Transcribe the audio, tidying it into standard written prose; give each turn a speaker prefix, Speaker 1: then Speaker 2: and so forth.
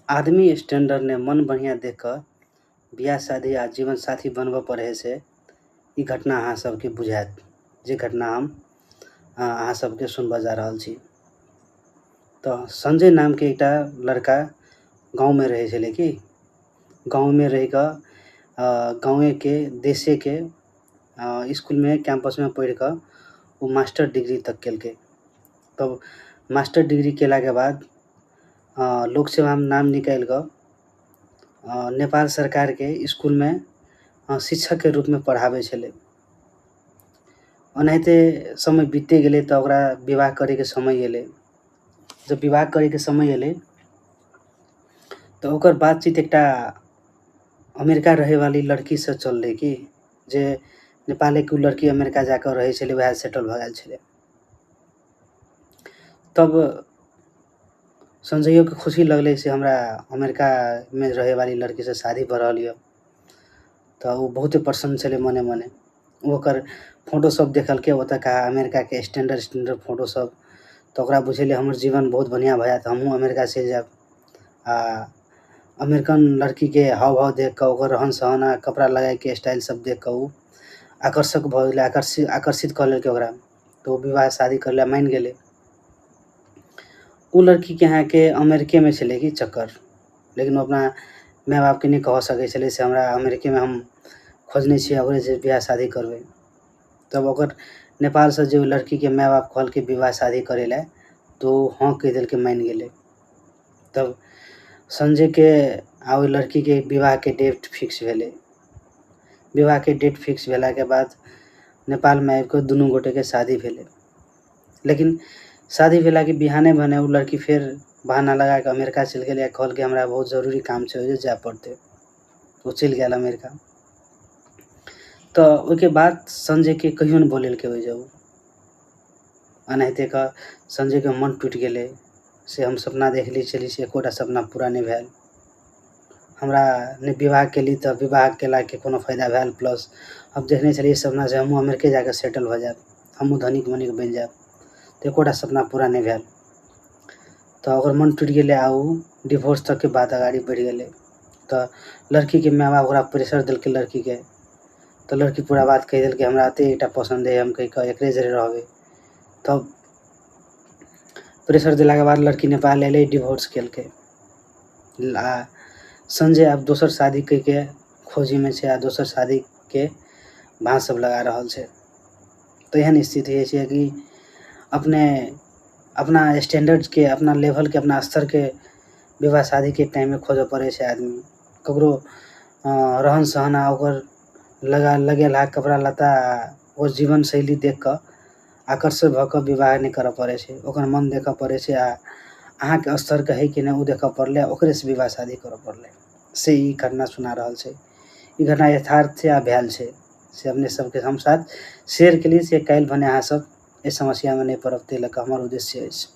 Speaker 1: आदमी स्टैंडर्ड ने मन बढ़िआँ देख कऽ बियाह शादी आ जीवन साथी बनबऽ पड़ै हइ से ई घटना अहाँ सबके बुझायत जे घटना हम अहाँ सबके सुनबऽ जा रहल छी। तऽ संजय नामके एकटा लड़का गाँवमे रहै छलै की गाँवमे रहि कऽ गाँवेके देशेके इसकुलमे कैम्पसमे पढ़ि कऽ ओ मास्टर डिग्री तक केलकै। तब मास्टर डिग्री केलाके बाद लोक सेवामे नाम निकालि कऽ नेपाल सरकारके इसकुलमे शिक्षकके रूपमे पढ़ाबै छलै। ओनाहिते समय बीतते गेलै तऽ ओकरा विवाह करैके समय अयलै। जब विवाह करैके समय अयलै तऽ ओकर बातचीत एकटा अमेरिका रहैवाली लड़कीसँ चललै की जे नेपालेके ओ लड़की अमेरिका जाकऽ रहै छलै, वएह सेटल भऽ गेल छलै। तब संजयोके खुशी लगलै से हमरा अमेरिकामे रहैवाली लड़कीसँ शादी भऽ रहल यऽ। तऽ ओ बहुते प्रसन्न छलै मने मने। ओ ओकर फोटो सब देखलकै ओतुका अमेरिकाके स्टैंडर्ड स्टैंडर्ड फोटो सब, तऽ ओकरा बुझेलै हमर जीवन बहुत बढ़िआँ भऽ जायत, हमहूँ अमेरिका चलि जायब। आ अमेरिकन लड़कीके हाव भाव देख कऽ, ओकर रहन सहन आ कपड़ा लगायके स्टाइल सब देख कऽ ओ आकर्षक भऽ गेलै, आकर्षित कऽ लेलकै ओकरा। तऽ ओ विवाह शादी करै लए मानि गेलै। ओ लड़कीके अहाँके अमेरिकेमे छलै कि चक्कर, लेकिन ओ अपना माय बापके नहि कह सकै छलै से हमरा अमेरिकेमे हम खोजने छियै, ओकरेसँ बियाह शादी करबै। तब ओकर नेपालसँ जे ओ लड़कीके माय बाप कहलकै विवाह शादी करै लए, तऽ ओ हँ कहि देलकै, मानि गेलै। तब संजयके आ ओहि लड़कीके विवाहके डेट फिक्स भेलै। विवाहके डेट फिक्स भेलाके बाद नेपालमे आबि कऽ दुनू गोटेके शादी भेलै। लेकिन शादी भेलाके बिहाने भने ओ लड़की फेर बहाना लगा कऽ अमेरिका चलि गेलै आ कहलकै हमरा बहुत जरूरी काम छै, ओहि जाय पड़तै। ओ चलि गेल अमेरिका। तऽ ओहिके बाद संजयके कहियो नहि बोलेलकै ओहि जगह। एनाहिते कऽ संजयके मन टूटि गेलै से हम सपना देखले छली से एकोटा सपना पूरा नहि भेल। हमरा नहि विवाह केली तऽ विवाह केलाके कोनो फायदा भेल, प्लस हम देखने छलियै सपना से हमहूँ अमेरिके जाकऽ सेटल भऽ जायब, हमहूँ धनिक मनिक बनि जायब, तऽ एकोटा सपना पूरा नहि भेल। तऽ ओकर मन टूटि गेलै आ ओ डिवोर्स तकके बात अगाड़ी बढ़ि गेलै। तऽ लड़कीके माय बाप ओकरा प्रेशर देलकै लड़कीके, तऽ लड़की पूरा बात कहि देलकै हमरा एते एकटा पसन्द अइ, हम कहि कऽ एकरे जरे रहबै। तब प्रेशर देलाके बाद लड़की नेपाल अयलै, डिवोर्स केलकै। आ संजय आब दोसर शादी कऽ के खोजीमे छै आ दोसर शादीके भाँज सब लगा रहल छै। तऽ एहन स्थिति होइ छै कि अपने अपना स्टैंडर्डके, अपना लेवलके, अपना स्तरके विवाह शादीके टाइममे खोजऽ पड़ै छै आदमी। ककरो रहन सहन आ ओकर लगेलहा कपड़ा लत्ता आ ओकर जीवन शैली देख कऽ आकर्षित भऽ कऽ विवाह नहि करऽ पड़ै छै। ओकर मन देखऽ पड़ै छै आ अहाँके स्तरके हइ कि नहि ओ देखऽ पड़लै, ओकरेसँ विवाह शादी करऽ पड़लै। से ई घटना सुना रहल छै। ई घटना यथार्थ छै आ भेल छै, से अपने सबके हम साथ शेयर केलियै से काल्हि भने अहाँ सब एहि समस्यामे नहि पड़ब, ताहि लऽ कऽ हमर उद्देश्य अछि।